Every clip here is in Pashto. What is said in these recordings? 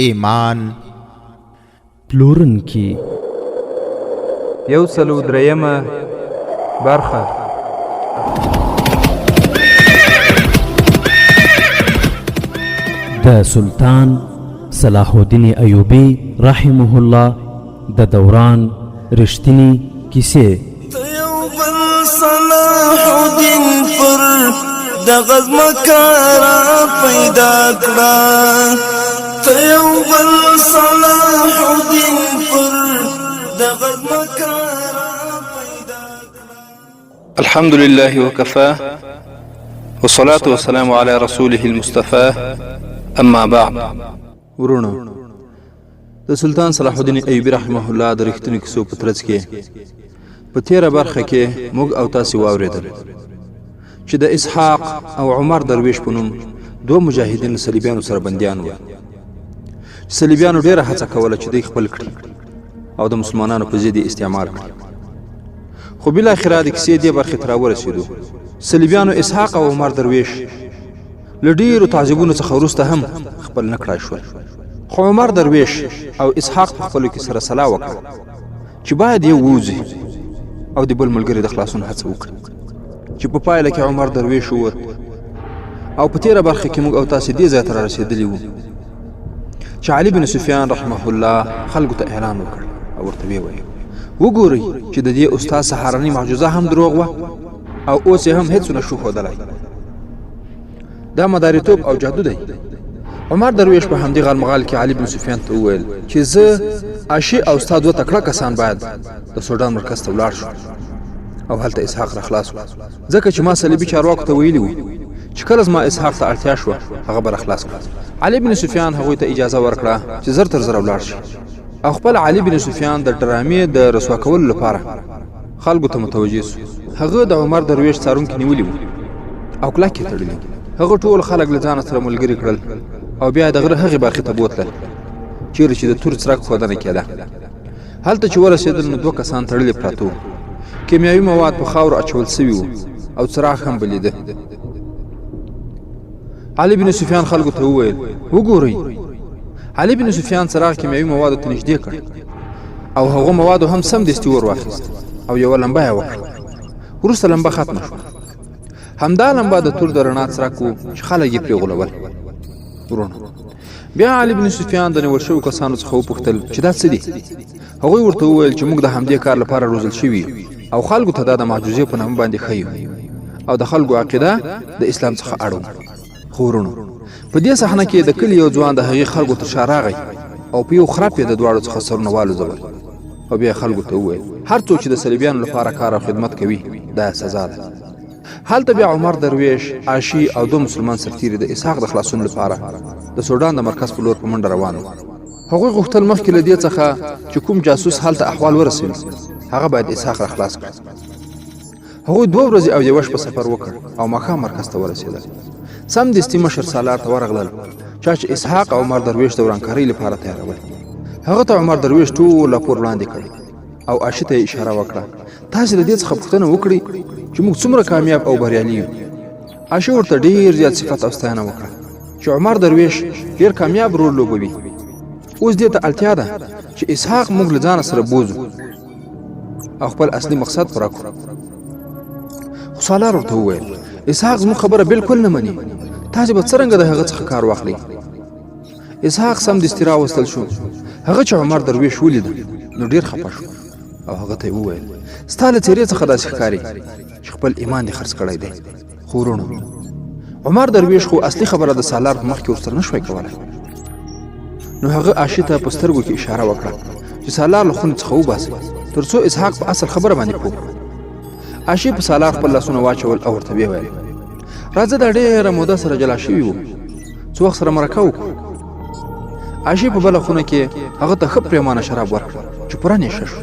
ایمان پلورنکي. 103مه برخه. د سلطان صلاح الدین ایوبي رحمه الله د دوران رښتینی کیسې. ته یو بل صلاح الدین پر دغه ځمکه را پیدا کړه، ته یو بل صلاح الدین پر دغه ځمکه را پیدا کړه. الحمد لله وكفى، والصلاة والسلام على رسوله المصطفى، أما بعد. ورونو، د سلطان صلاح الدین ایوبي رحمه الله د رښتینو کیسو په ترڅ کې په تیره برخه کې موږ او تاسو واوریدل چې د اسحاق او عمر درویش په نوم دوه مجاهدین له صلیبیانو سره بندیان وو. صلیبیانو ډیره هڅه کوله چې دوی خپل کړي او د مسلمانانو په ضد یې استعمال کړي، خو بالاخره د کیسې دې برخې ته راورسېدو. صلیبیانو اسحاق او عمر درویش له ډیرو تعذیبونو څخه وروسته هم خپل نه کړای شول، خو عمر درویش او اسحاق په خپلو کې سره سلا وکړه چې باید یو ووځي او د بل ملګري د خلاصون هڅه وکړي، چې په پایله کې عمر درویش ووت. او په تیره برخه کې موږ او تاسې دې ځای ته رارسېدلي وو چې علي بن سفیان رحمه الله خلکو ته اعلان وکړ او ورته ویې ویل: وګورئ چې د دې استاد سهارنۍ معجزه هم دروغ وه او اوس یې هم هېڅ نه شو ښودلی، دا مداریتوب او جادو دی. عمر درویش په همدې غالمغال کې علي بن سفیان ته وویل چې زه، عاشي او ستا دوه تکړه کسان باید د سوډان مرکز ته ولاړ شو او هلته اسحاق را خلاص کړو، ځکه چې ما صلیبي چارواکو ته ویلي وو چې کله زما اسحاق ته اړتیا شوه هغه به را خلاص کړم. علي بن سفیان هغوی ته اجازه ورکړه چې زر تر زره ولاړ شي او خپل علي بن سفیان د ډرامې د رسوا کولو لپاره خلکو ته متوجه سو. هغه د عمر درویش څارونکي نیولي وو او کلک یې تړلي. هغه ټول خلک له ځانه سره ملګري کړل او بیا د غره هغې برخې ته بوتلل چیرې چې د تور څرک ښودنه کېده. هلته چې ورسېدل نو دوه کسان تړلي پراته وو، کیمیاوي مواد په خاورو اچول سوي وو او څراغ هم بلېده. علي بن سفیان خلکو ته وویل: وګورئ. علي بن سفیان څراغ کیمیاوي موادو ته نږدې کړ او هغو موادو هم سمدستي ور واخیست او یوه لمبه یې وکړه. وروسته لمبه ختمه شوه. همدا لمبه د تور د رڼا څرک و چې خلک یې پرې غولول. وروڼه، بیا علي بن سفیان د نیول شویو کسانو څخه وپوښتل چې دا څه دي. هغوی ورته وویل چې موږ د همدې کار لپاره روزل شوي او خلکو ته دا د معجزې په نامه باندې ښیو او د خلکو عقیده د اسلام څخه اړو. خو وروڼو، په دې صحنه کې د کلي یو ځوان د هغې خلکو تر شا راغی او په یو خرپ یې د دواړو څخه سرونه والوزول او بیا خلکو ته وویل: هر څوک چې د صلیبیانو لپاره کار او خدمت کوي دا سزا ده. هلته بیا عمر درویش، عاشي او دوه مسلمان سرتیري د اسحاق د خلاصون لپاره د سوډان د مرکز په لور په منډه روان وو. هغوی غوښتل مخکې له دې څخه چې کوم جاسوس هلته احوال ورسوي هغه باید اسحاق را خلاص کړي. هغوی دوه ورځې او یوه شپه سفر وکړ او ماښام مرکز ته ورسېدل. سمدستي مشر سالار ته ورغلل، چا چې اسحاق او عمر درویش د ورانکارۍ لپاره تیارول. هغه ته عمر درویش ټول راپور وړاندې کړ او عاشي ته یې اشاره وکړه: تاسې له دې څخه پوښتنه وکړئ چې موږ څومره کامیاب او بریالي یو. عاشي ورته ډېر زیات صفت او ستاینه وکړه چې عمر درویش ډېر کامیاب رول لوبوي. اوس دې ته اړتیا ده چې اسحاق موږ له ځانه سره بوځو او خپل اصلي مقصد پوره کړو. خو سالار ورته وویل: اسحاق زموږ خبره بالکل نه مني، تاسې به څرنګه د هغه څخه کار واخلئ؟ اسحاق سمدستي راوستل شو. هغه چې عمر درویش ولید نو ډیر خفه شو او هغه ته یې وویل: ستا له څېرې څخه داسې ښکاري چې خپل ایمان دې خرڅ کړی دی. خو وروڼو، عمر درویش خو اصلي خبره د سالار په مخ کې ورسره نه شوای کولی، نو هغه عاشي ته په سترګو کې اشاره وکړه چې سالار له خونې څخه وباسي تر څو اسحاق په اصل خبره باندې پوه کړو. عاشي په سالار خپل لاسونه واچول او ورته ویې ویل: راځه، دا ډېره موده سره جلا شوي وو، څو وخت سره مرکه وکړو. عاشي په بله خونه کې هغه ته ښه پرېمانه شراب ورکړل چې پوره نېشه شو.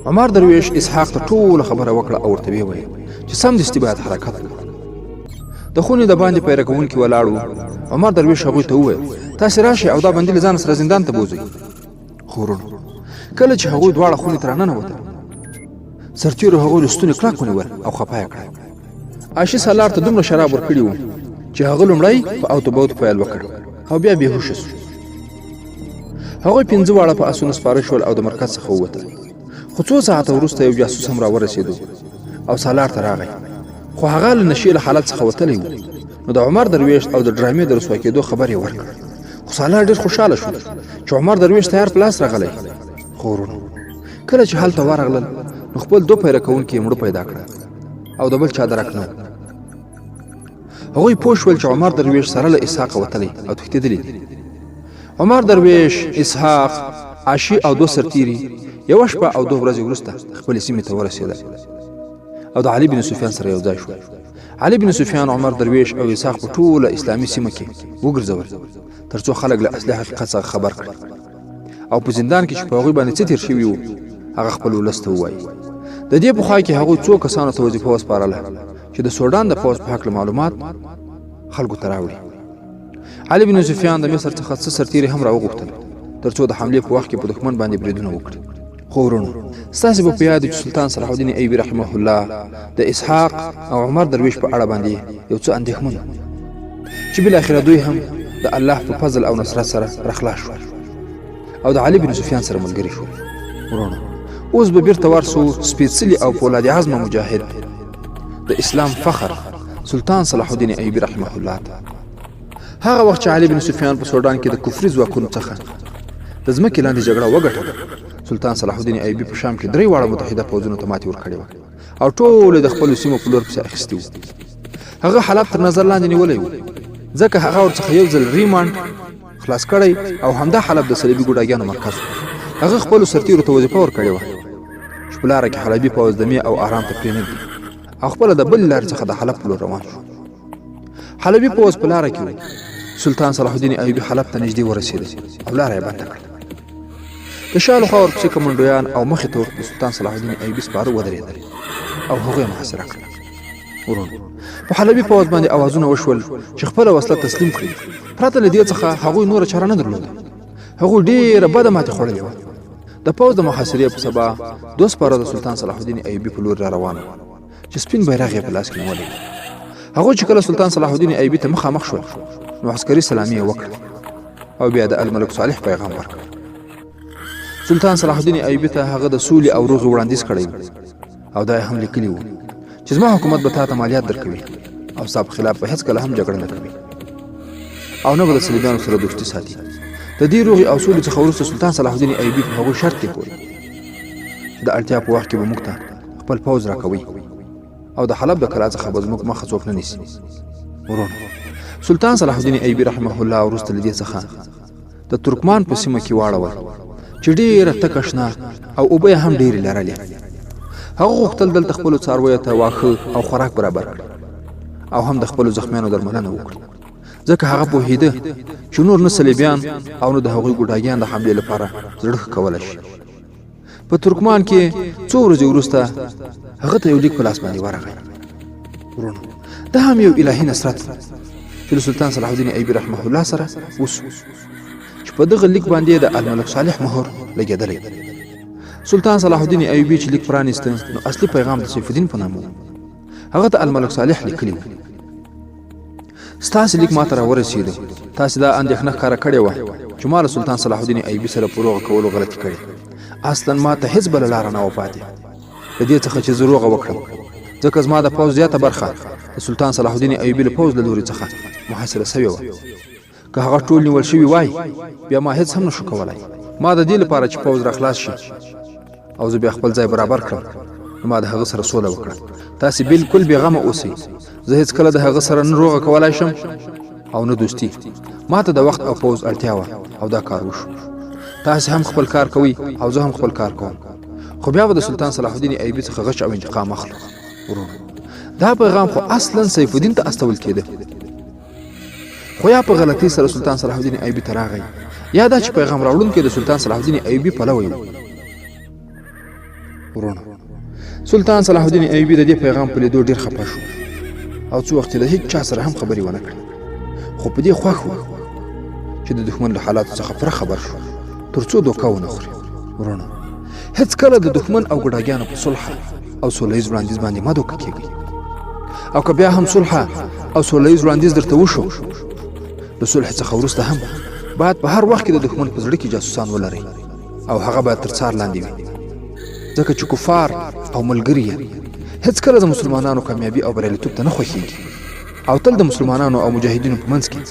عمر درویش اسحاق ته ټوله خبره وکړه او ورته ویې ویل چې سمدستي باید حرکت وکړو. د خونې د باندې پیره کوونکي ولاړ وو. عمر درویش هغوی ته وویل: تاسې راشئ او دا بندي له ځانه سره زندان ته بوځئ. خو وروڼو، کله چې هغوی دواړه خونې ته راننوتل، سرتیرو هغوی له ستوني کلک ونیول او خفه یې کړل. عاشي سالار ته دومره شراب ورکړي وو چې هغه لومړی په اوتو بوتو پیل وکړ او بیا بېهوښه شو. هغوی پنځه واړه په اسونو سپاره شول او د مرکز څخه ووتل. خو څو ساعته وروسته یو جاسوس هم راورسېدو او سالار ته راغی، خو هغه له نشې له حالت څخه وتلی و. نو د عمر درویش او د ډرامې د رسوا کېدو خبر یې ورکړ. خو سالار ډېر خوشحاله شو چې عمر درویش تیار په لاس راغلی. خو وروڼو، کله چې هلته ورغلل نو خپل دوه پیره کوونکي یې مړه پیدا کړل او د بل چا درک نه و. هغوی پوه شول چې عمر درویش سره له اسحاقه وتلی او تښتېدلی دی. عمر درویش، اسحاق، عاشي او دوه سرتیري یوه شپه او دوه ورځې وروسته خپلې سیمې ته ورسېدل او د علي بن سفیان سره یو ځای شول. علي بن سفیان عمر درویش او اسحاق په ټوله اسلامي سیمه کې وګرځول ترڅو خلک له اصلي حقیقت څخه خبر کړي او په زندان کې چې په هغوی باندې څه تېر شوي وو هغه خپل ولس ته ووایي. د دې په خوا کې هغوی څو کسانو ته وظیفه وسپارله چې د سوډان د پوځ په هکله معلومات خلکو ته راوړي. علي بن سفیان د مصر څخه څه سرتیري هم راوغوښتل ترڅو د حملې په وخت کې په دښمن باندې بریدونه وکړي. خو وروڼو، ستاسې به په یاد چې سلطان صلاح الدین ایوبي رحمه الله د اسحاق او عمر درویش په اړه باندې یو څه اندېښمن و چې بالاخره دوی هم د الله په فضل او نصرت سره راخلاص شول او د علي بن سفیان سره ملګري شول. وروڼو، اوس به بیرته ورسو سپېڅلي او فولادي عزمه مجاهد د اسلام فخر سلطان صلاح الدین ایوبي رحمه الله ته. هغه وخت چې علي بن سفیان په سوډان کې د کفري ځواکونو څخه د ځمکې لاندې جګړه وګټله، سلطان صلاح الدین ایوبي په شام کې درې واړه متحده پوځونو ته ماتې ورکړې وه او ټول د خپلو سیمو په لور پسې اخیستي وو. هغه حلب تر نظر لاندې نیولی و، ځکه هغه ورڅخه یو ځل ریمانډ خلاص کړی او همدا حلب د صلیبي ګوډاګیانو مرکز و. هغه خپلو سرتیرو ته وظیفه ورکړې وه چې په لاره کې حلبي پوځ دمې او آرام ته پرېنږدي او خپله د بلې لارې څخه د حلب په لور روان شو. حلبي پوځ په لاره کې و. سلطان صلاح الدین ایوبي حلب ته نږدې ورسېده او لاره یې بنده کړه. د شا لخوا ورپسې کمنډویان او مخې ته ورته د سلطان صلاح الدین ایوبي سپاره ودرېدل او هغوی محاصره کړل. وروڼو، په حلبي پوځ باندې اوازونه وشول چې خپله وسله تسلیم کړي. پرته له دې څخه هغوی نوره چاره نه درلوده. هغوی ډېره بده ماتې خوړلې وه. د پوځ د محاصرې په سبا دوه سپاره د سلطان صلاح الدین ایوبي په لور را روان وو چې سپین بیرغ یې په لاس کې نیولی و. هغوی چې کله سلطان صلاح الدین ایوبي ته مخامخ شول نو عسکري سلامي یې وکړه او بیا د الملک صالح پیغام ورکړ. سلطان صلاح الدین ایوبي ته هغه د سولې او روغې وړاندیز کړی او دا یې هم لیکلي وو چې زما حکومت به تا ته مالیات درکوي او ستا په خلاف به هېڅکله هم جګړه نه کوي او نه به د صلیبیانو سره دوستي ساتي. د دې روغې او سولې څخه وروسته سلطان صلاح الدین ایوبي په هغوی شرط کېښود چې د اړتیا په وخت کې به موږ ته خپل پوځ راکوي او د حلب د کلا څخه به زموږ مخه څوک نه نیسي. وروڼو، سلطان صلاح الدین ایوبي رحمه الله وروسته له دې څخه د ترکمان په سیمه کې واړول چې ډېره تکه شنه او اوبه یې هم ډېرې لرلې. هغه غوښتل دلته خپلو څارویو ته واښه او خوراک برابر کړي او هم د خپلو زخمیانو درملنه وکړي، ځکه هغه پوهېده چې نور نه صلیبیان او نه د هغوی ګوډاګیان د حملې لپاره زړه ښه کولی شي. په ترکمان کې څو ورځې وروسته هغه ته یو لیک په لاس باندې ورغی. وروڼو، دا هم یو الهي نصرت چې له سلطان صلاح الدین ایوبي رحمه الله سره وسو چې په دغه لیک باندې د الملک صالح مهر لګېدلی. سلطان صلاح الدین ایوبي چې لیک پرانیسته نو اصلي پیغام د سیف الدین په نامه و. هغه ته الملک صالح لیکلی و: ستاسې لیک ماته راورسېده. تاسې دا اندېښنه ښکاره کړې وه چې ما له سلطان صلاح الدین ایوبي سره په روغه کولو غلطي کړې. اصلا ما ته هېڅ بله لاره نه وه پاتې له دې څخه چې زه روغه وکړم، ځکه زما د پوځ زیاته برخه د سلطان صلاح الدین ایوبي له پوځ له لوري څخه محاصره شوې وه. که هغه ټول نیول شوي وای بیا ما هېڅ هم نشو کولای. ما د دې لپاره چې پوځ را خلاص شي او زه بیا خپل ځای برابر کړم نو ما د هغه سره سوله وکړه. تاسې بالکل بېغمه اوسئ، زه هېڅکله د هغه سره نه روغه کولای شم او نه دوستي. ما ته د وخت او پوځ اړتیا وه او دا کار وشو. تاسې هم خپل کار کوئ او زه هم خپل کار کوم، خو بیا به د سلطان صلاح الدین ایوبي څخه غچ او انتقام اخلو. وروڼو، دا پیغام خو اصلا سیف الدین ته استول کېده، خو یا په غلطۍ سره سلطان صلاح الدین ایوبي ته راغی یا دا چې پیغام راوړونکی د سلطان صلاح الدین ایوبي پلوی و. وروڼو، سلطان صلاح الدین ایوبي د دې پیغام په لیدو ډیر خپه شو او څو وخت له هیڅ چا سره هم خبرې ونه کړې، خو په دې خوښ و چې د دښمن له حالاتو څخه پوره خبر شو تر څو دوکه ونه خوري. وروڼو، هیڅکله د دښمن او ګوډاګیانو په صلح او سوله ییز وړاندیز باندې مه دوکه کېږئ، او که بیا هم صلح او سوله ییز وړاندیز درته وشو له صلح څخه وروسته هم باید په هر وخت کې د دښمن په زړه کې جاسوسان ولرئ او هغه باید تر څار لاندې وي، ځکه چې کفار او ملګري یې هېڅکله د مسلمانانو کامیابي او بریالیتوب ته نه خوښیږي او تل د مسلمانانو او مجاهدینو په منځ کې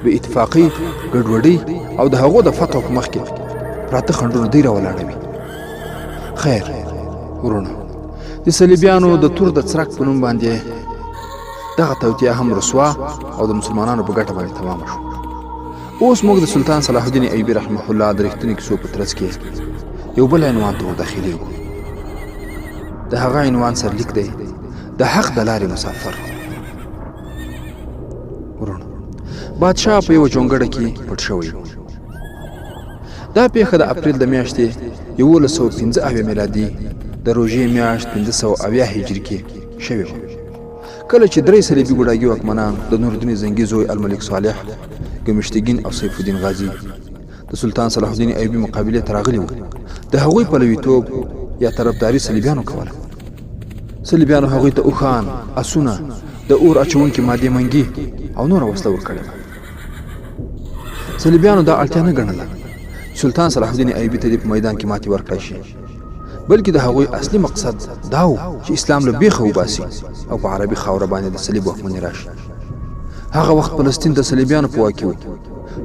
بې اتفاقۍ، ګډوډۍ او د هغو د فتحو په مخ کې پراته خنډونه دوی راولاړوي. خیر وروڼه، د صلیبیانو د تور د څرک په نوم باندې دغه توطیه هم رسوا او د مسلمانانو په ګټه باندې تمامه شوه. اوس موږ د سلطان صلاح الدین ایوبي رحمه الله د رښتینو کیسو په ترڅ کې یو بل عنوان ته ورداخلېږو. د هغه عنوان سرلیک دی د حق د لارې مسافر. وروڼه، بادشاه په یوه جونګړه کې پټ شوی و. دا پیښه د اپریل د میاشتې 1175 میلادي د روژې میاشت 570 هجري کې شوې وه، کله چې درې صلیبي ګوډاګي واکمنان د نورالدین زنګي زوی الملک صالح، ګمشتګین او سیف الدین غازي د سلطان صلاح الدین ایوبي مقابلې ته راغلي وو. د هغوی پلویتوب یا طرفداري صلیبیانو کوله. صلیبیانو هغوی ته اوښان، اسونه، د اور اچونکي مادې منګي او نوره وسله ورکړې وه. صلیبیانو دا اړتیا نه ګڼله چې سلطان صلاح الدین ایوبي ته دې په میدان کې ماتې ورکړای شي، بلکې د هغوی اصلي مقصد دا و چې اسلام له بیخه وباسي او په عربي خاوره باندې د صلیب واکمني راشي. هغه وخت فلسطین د صلیبیانو په واک کې و.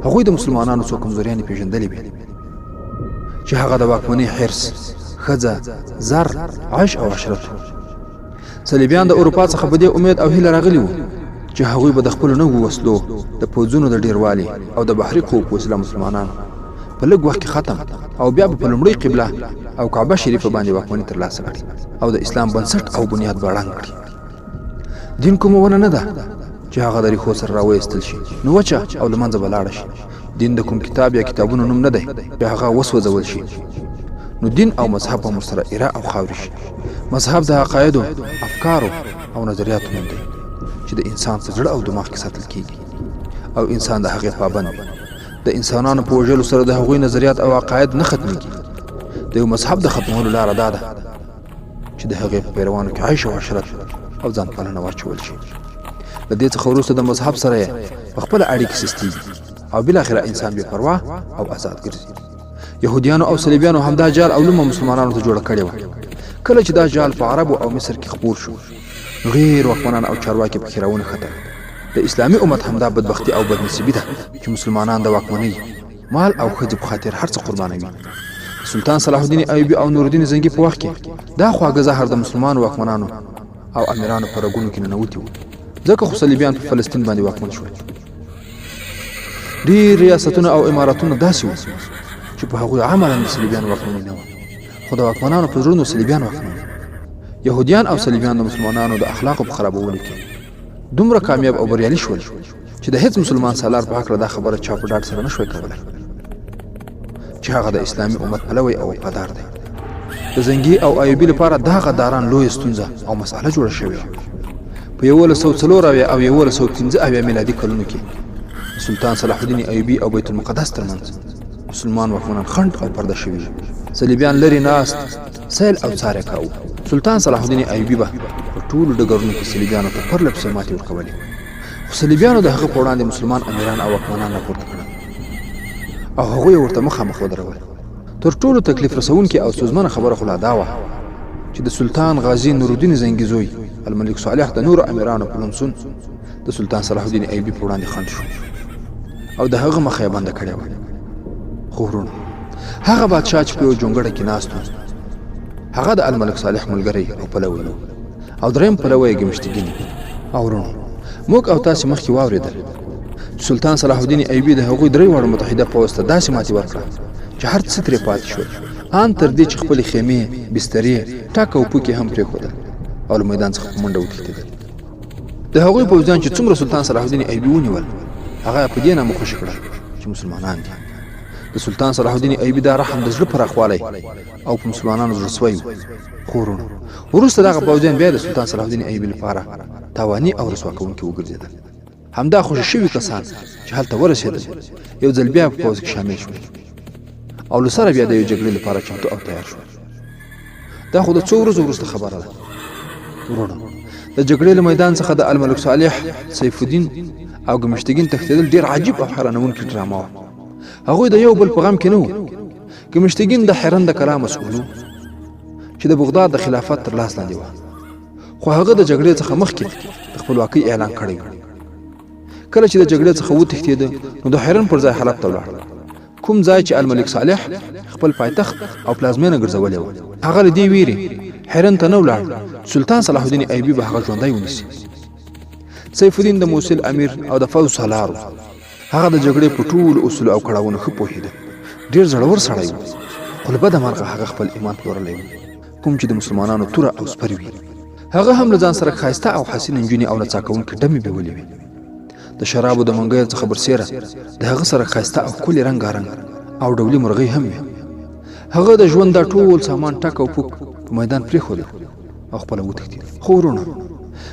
هغوی د مسلمانانو څو کمزوریانې پېژندلې وې چې هغه د واکمنۍ حرص، ښځه، زر، عیش او عشرت و. صلیبیان د اروپا څخه په دې امید او هیله راغلي وو چې هغوی به د خپلو نوو وسلو، د پوځونو د ډیروالي او د بحري قوو په وسیله مسلمانان په لږ وخت کې ختم او بیا به په لومړۍ قبله او کعبه شریفه باندې واکمني ترلاسه کړي او د اسلام بنسټ او بنیاد به ړنګ کړي. دین کومه ونه نه ده چې هغه د ریښو سره راویستل شي نو وچه او له منځه به لاړه شي. دین د کوم کتاب یا کتابونو نوم نه دی چې هغه وسوځول شي نو دین او مذهب هم ورسره ایره او خاورې شي. مذهب د عقایدو، افکارو او نظریاتو نوم دی چې د انسان په زړه او دماغ کې ساتل کیږي او انسان د هغې پابند وي. د انسانانو په وژلو سره د هغوی نظریات او عقاید نه ختمیږي. د یو مذهب د ختمولو لاره دا ده چې د هغې په پیروانو کې عیش او عشرت او ځان پالنه واچول شي. له دې څخه وروسته د مذهب سره یې په خپله اړیکې سستیږي او بالاخره انسان بې پروا او آزاد ګرځي. یهودیانو او صلیبیانو همدا جال او لومه مسلمانانو ته جوړه کړې وه. کله چې دا جال په عربو او مصر کې خپور شو، غیر واکمنان او چارواکي پکې راونښتل. د اسلامي امت همدا بدبختي او بدنصیبي ده چې مسلمانان د واکمنۍ، مال او ښځې په خاطر هر څه قربانوي. د سلطان صلاح الدین ایوبي او نورالدین زنګي په وخت کې دا خواږه زهر د مسلمانو واکمنانو او امیرانو په رګونو کې ننوتي وو، ځکه خو صلیبیان په فلسطین باندې واکمن شول. ډېر ریاستونه او امارتونه داسې وو چې په هغوی عملا د صلیبیانو واکمني نه وه، خو د واکمنانو په زړونو صلیبیان واکمن وو. یهودیان او صلیبیان د مسلمانانو د اخلاقو په خرابولو کې دومره کامیاب او بریالي شول چې د هیڅ مسلمان سالار په هکله دا خبره چا په ډاډ سره نشوای کولای چې هغه د اسلامي امت پلوی او وفادار دی. د زنګي او ایوبي لپاره دا غداران لویه ستونزه او مسأله جوړه شوې وه. په 1174 او 1175 میلادي کلونو کې د سلطان صلاح الدین ایوبي او بیت المقدس ترمنځ مسلمان واکمنان خنډ او پرده شوي وو. صلیبیان لرې ناست سیل او څار یې کاوه. سلطان صلاح الدین ایوبي به په ټولو ډګرونو کې صلیبیانو ته پرله پسې ماتې ورکولې، خو صلیبیانو د هغه په وړاندې مسلمان امیران او واکمنان راپورته کړل او هغوی یې ورته مخامخ ودرول. تر ټولو تکلیف رسوونکې او ستونزمنه خبره خو لا دا وه چې د سلطان غازي نورالدین زنګي زوی الملک صالح د نورو امیرانو په لمسون د سلطان صلاح الدین ایوبي په وړاندې خنډ شو او د هغه مخه یې بنده کړې وه. خو وروڼو، هغه بادشاه چې په یوه جونګړه کې ناست و هغه د الملک صالح ملګری او پلوی و او دریم پلوی یې ګمشتګین او وروڼو، موږ او تاسې مخکې واورېدل چې سلطان صلاح الدین ایوبي د هغوی درې واړو متحده پوځ ته داسې ماتې ورکړه چې هر څه ترې پاتې شول، ان تر دې چې خپلې خیمې، بسترې، ټک او پوکې هم پرېښودل او له میدان څخه په منډه وتښتېدل. د هغوی پوځیان چې څومره سلطان صلاح الدین ایوبي ونیول، هغه په دې نامه خوشې کړل چې مسلمانان دي. د سلطان صلاح الدین ایوبي دا رحم د زړه پراخوالی او په مسلمانانو زړه سوی و. خو وروڼو، وروسته دغه پوځیان بیا د سلطان صلاح الدین ایوبي لپاره تاواني او رسوا کوونکي وګرځېدل. همدا خوشې شوي کسان چې هلته ورسېدل، یو ځل بیا په پوځ کې شامل شول او له سره بیا د یوې جګړې لپاره چمتو او تیار شول. دا خو د څو ورځو وروسته خبره ده. وروڼه، د جګړې له میدان څخه د الملک صالح، سیف الدین او ګمشتګین تښتېدل ډېر عجیب او حیرانوونکې ډرامه وه. هغوی د یو بل په غم کې نه وو. کمشتګین د حیرن د کلا مسؤل و چې د بغداد د خلافت تر لاس لاندې وه، خو هغه د جګړې څخه مخکې د خپلواکۍ اعلان کړی و. کله چې د جګړې څخه وتښتېده نو د حیرن پر ځای حلب ته ولاړ، کوم ځای چې الملک صالح خپل پایتخت او پلازمېنه ګرځولې وه. هغه له دې ویرې حیرن ته نه ولاړ چې سلطان صلاح الدین ایوبي به هغه ژوندی ونیسي. سیف الدین د موصل امیر او د فوځ سالار و. هغه د جګړې په ټولو اصولو او کړاوونو ښه پوهېده. ډېر زړور سړی و، خو له بده مرغه هغه خپل ایمان پلورلی و، کوم چې د مسلمانانو توره او سپر وي. هغه هم له ځان سره ښایسته او حسینې نجونې او نڅا کوونکې ډمې بیولې وې. د شرابو د منګیو څخه برسېره د هغه سره ښایسته او ښکلې رنګارنګ او ډولي مرغۍ هم وې. هغه د ژوند دا ټول سامان ټک او پوک په میدان پرېښودل او خپله وتښتېد. خو وروڼه،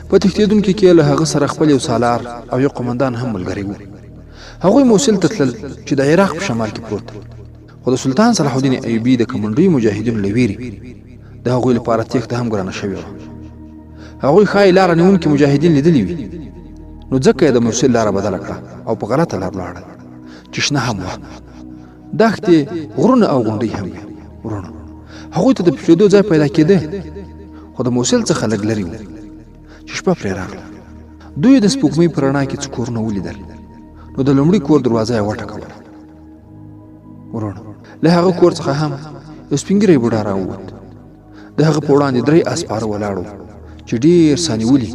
په تښتېدونکي کې له هغه سره خپل یو سالار او یو قومندان هم ملګری وو. هغوی موصل ته تلل چې د عراق په شمال کې پروت دی. خو د سلطان صلاح الدین ایوبي د کمنډوي مجاهدینو له ویرې د هغوی لپاره تېښته هم ګرانه شوې وه. هغوی ښایي لاره نیونکي مجاهدین لیدلي وي، نو ځکه یې د موصل لاره بدله کړه او په غلطه لار ولاړل چې شنه هم وه. دښتې، غرونه او غونډۍ هم وې. وروڼه، هغوی ته د پټېدو ځای پیدا کېده، خو د موصل څخه لږ لرې وو چې شپه پرې راغله. دوی د سپوږمۍ په رڼا کې څه کورونه ولیدل، نو د لومړي کور دروازه یې وټکوله. وروڼه، له هغه کور څخه هم یو سپین ږیری بوډا راووت. د هغه په وړاندې درې اسپاره ولاړ وو چې ډېر سانیولي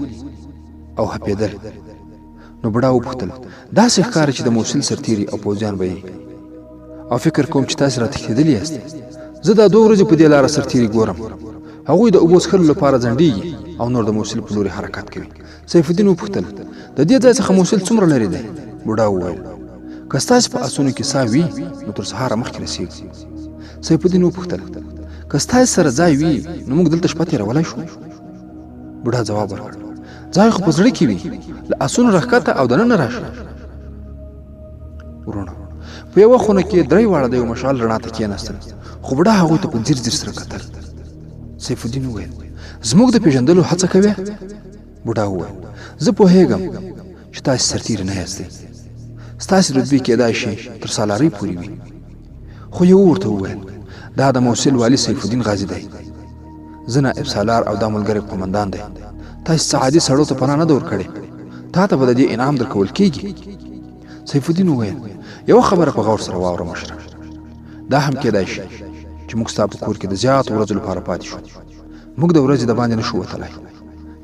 او هپېدل. نو بوډا وپوښتل، داسې ښکاري چې د موصل سرتیري او پوځیان به یې، او فکر کوم چې تاسې راتښتېدلي یاست. زه دا دوه ورځې په دې لاره سرتیري ګورم، هغوی د اوبو څښلو لپاره ځنډېږي او نور د موصل په لوري حرکت کوي. سیف الدین وپوښتل، د دې ځای څخه موصل څومره لرې دی؟ بوډا وویل، که ستاسې په اسونو کې ساه وي نو تر سهاره مخکې رسېږو. سیف الدین وپوښتل، که ستاسې سره ځای وي نو موږ دلته شپه تېرولی شو؟ بوډا ځواب ورکړ، ځای خو په زړه کې وي، له اسونو راښکته او دننه راشه. وروڼه، په یوه خونه کې درې واړه د یو مشال رڼا ته کېناستل، خو بوډا هغوی ته په ځیر ځیر سره کتل. سیف الدین وویل، زموږ د پېژندلو هڅه کوې؟ بوډا وویل، زه پوهېږم چې تاسې سرتېري نه یاستئ، ستاسې رتبې کېدای شي تر سالارۍ پورې وي. خو یو ورته وویل، دا د موصل والي سیف الدین غازي دی، زه نائب سالار او دا ملګری قومندان دی. تاسې څه عادي سړو ته پناه نه ده ورکړې، تا ته به د دې انعام درکول کېږي. سیف الدین وویل، یوه خبره په غور سره واوره مشره، دا هم کېدای شي چې موږ ستا په کور کې د زیاتو ورځو لپاره پاتې شو. موږ د ورځې د باندې نشو وتلای،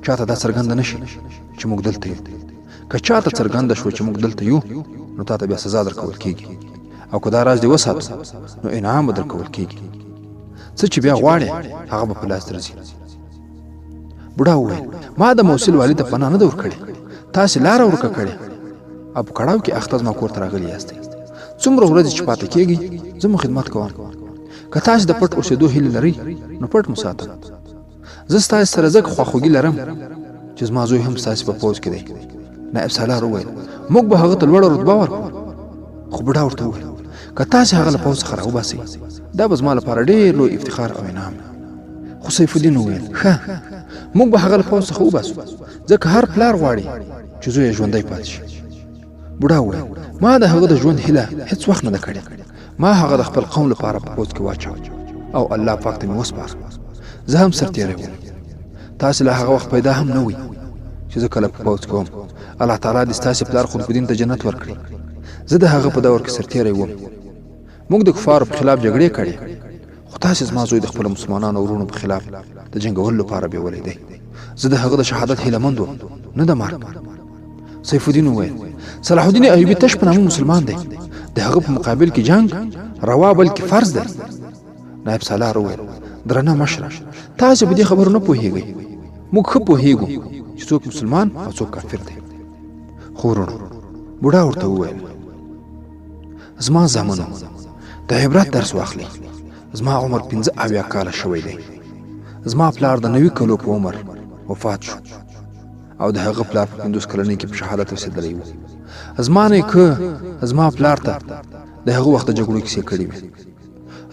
چاته دا څرګنده نه شي چې موږ دلته یو. که چاته څرګنده شوه چې موږ دلته یو نو تاته بیا سزا درکول کېږي، او که دا راز دې وساتو نو انعام به درکول کېږي. څه چې بیا غواړې هغه به په لاس درځي. بوډا وویل، ما د موصل والي ته پناه نه ده ورکړې، تاسې لاره ورکه کړې او په کړاو کې اخته زما کور ته راغلي یاستئ. څومره ورځې چې پاتې کېږئ زه مو خدمت کوم. که تاسې د پټ اوسېدو هیله لرئ نو پټ مو ساتم. زه ستاسې سره ځکه خواخوږي لرم چې زما زوی هم ستاسې په پوځ کې دی. نائب سالار وویل، موږ به هغه ته لوړه رتبه ورکړو. خو بوډا ورته وویل، که تاسې هغه له پوځ څخه راوباسئ دا به زما لپاره ډېر لوی افتخار او انعام وي. خو سیف الدین وویل، ښه، موږ به هغه له پوځ څخه وباسو، ځکه هر پلار غواړي چې زوی یې ژوندی پاتې شي. بوډا وویل، ما د هغه د ژوند هیله هیڅ وخت نه ده کړې، ما هغه د خپل قوم لپاره په پوځ کې واچاوه او الله پاک ته مې وسپاره. زه هم سرتېری وم، تاسې لا هغه وخت پیدا هم نه وئ چې زه کله په پوځ کې وم. الله تعالی دې ستاسې پلار قطب الدین ته جنت ورکړي. زه د هغه په دور کې سرتېری وم. موږ د کفارو په خلاف جګړې کړې، خو تاسې زما زوی د خپلو مسلمانانو وروڼو په خلاف د جنګولو لپاره بیولی دی. زه د هغه د شهادت هیله مند وم، نه د مرګ. سیف الدین وویل، صلاح الدین ایوبي تش په نامه مسلمان دی، د هغه په مقابل کې جنګ روا بلکې فرض دی. نایب سالار وویل، درنه مشره، تاسې په دې خبرو نه پوهیږئ، موږ ښه پوهیږو چې څوک مسلمان او څوک کافر دی. خو وروڼو، بوډا ورته وویل، زما زامنو، د عبرت درس واخلئ. زما عمر 75 کاله شوی دی. زما پلار د 90 کلو په عمر وفات شو او د هغه پلار په 50 کلنۍ کې په شهادت رسېدلی و. زما نیکه زما پلار ته د هغه وخت د جګړو کیسې کړې وې.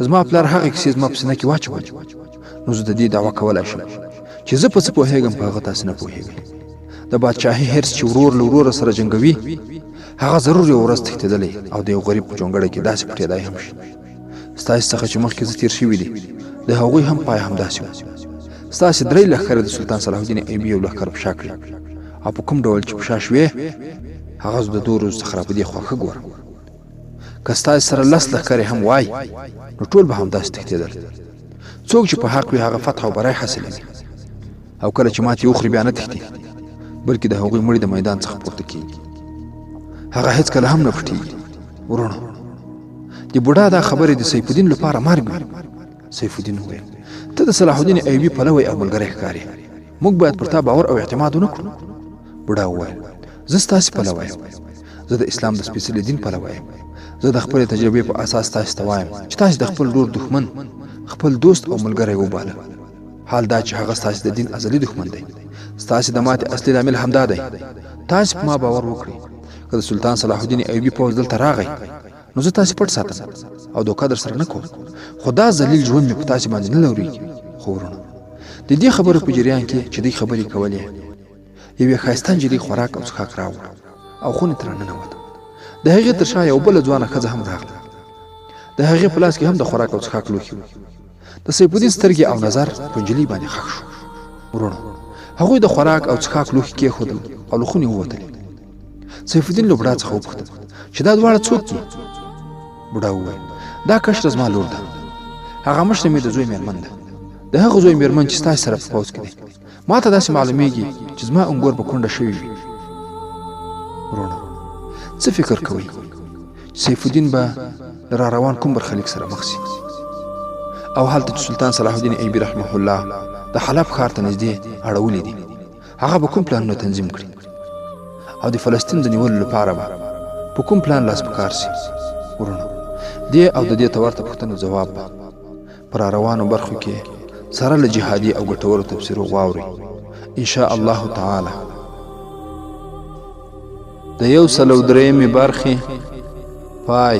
زما پلار هغه کیسې زما په سینه کې واچولې، نو زه د دې دعوه کولای شم چې زه په څه پوهېږم په هغه تاسې نه پوهېږئ. د بادشاهي حرص چې ورور له وروره سره جنګوي، هغه ضرور یو ورځ تښتېدلی او د یو غریب په جونګړه کې داسې پټېدای هم شي. ستاسې څخه چې مخکې زه تېر شوي دي، د هغوی هم پای همداسې و. ستاسې درې لښکرې د سلطان صلاح الدین ایوبي یو لښکر په شا کړي او په کوم ډول چې په شا شوې، هغه زه د دوو ورځو څخه را په دې خوا ښه ګورم. که ستاسې سره لس لښکرې هم وای، نو ټول به همداسې تښتېدل. څوک چې په حق وي هغه فتح او بری حاصلوي او کله چې ماتې وخوري بیا نه تښتي، بلکې د هغوی مړي د میدان څخه پورته کیږي. هغه هیڅکله هم نه پټیږي. وروڼو، د بوډا دا خبرې د سیف الدین لپاره مرګ وي. سیف الدین وویل، ته د صلاح الدین ایوبي پلوی او ملګری ښکارې، موږ باید پر تا باور او اعتماد ونه کړو. بوډا وویل، زه ستاسې پلوی یم، زه د اسلام د سپېڅلي دین پلوی یم. زه د خپلې تجربې په اساس تاسې ته وایم چې تاسې د خپل ورور دښمن خپل دوست او ملګری وباله، حال دا چې هغه ستاسې د دین ازلي دښمن دی. ستاسې د ماتې اصلي لامل همدا دی. تاسې په ما باور وکړئ، که د سلطان صلاح الدین ایوبي پوځ دلته راغی نو زه تاسې پټ ساتم او دوکه در سره نه کوم، خو دا ذلیل ژوند مې په تاسې باندې نه لورېږي. خو وروڼو، د دې خبرو په جریان کې چې دوی خبرې کولې، یوې ښایسته نجلۍ خوراک او څښاک راوړ او خونې ته راننوته. د هغې تر شا یوه بله ځوانه ښځه هم راغله. د هغې په لاس کې هم د خوراک او څښاک لوښي وو. د سیف الدین سترګې او نظر په نجلۍ باندې ښخ شو. وروڼو، هغوی د خوراک او څښاک لوښي کېښودل او له خونې ووتلې. سیف الدین له بوډا څخه وپوښتل چې دا دواړه څوک دي؟ بوډا وویل، دا کشره زما لور ده، هغه مشره مې د زوی میرمن ده، د هغه زوی میرمن چې ستاسې سره په پوځ کې دی. ما ته داسې معلومیږي چې زما انګور به کونډه شوي وي. وروڼه، څه فکر کوئ چې سیف الدین به له را روان کوم برخلیک سره مخ سي؟ او هلته چې سلطان صلاح الدین ایوبي رحمه الله د حلب ښار ته نږدې اړولي دي، هغه به کوم پلانونه تنظیم کړي او د فلسطین د نیولو لپاره به په کوم پلان لاس په کار سي؟ وروڼه، دې او د دې ته ورته پوښتنو ځواب به په را روانو برخو کې سره له جهادي او ګټورو تبصرو واورئ ان شاء الله تعالی. د 103مې برخې پای.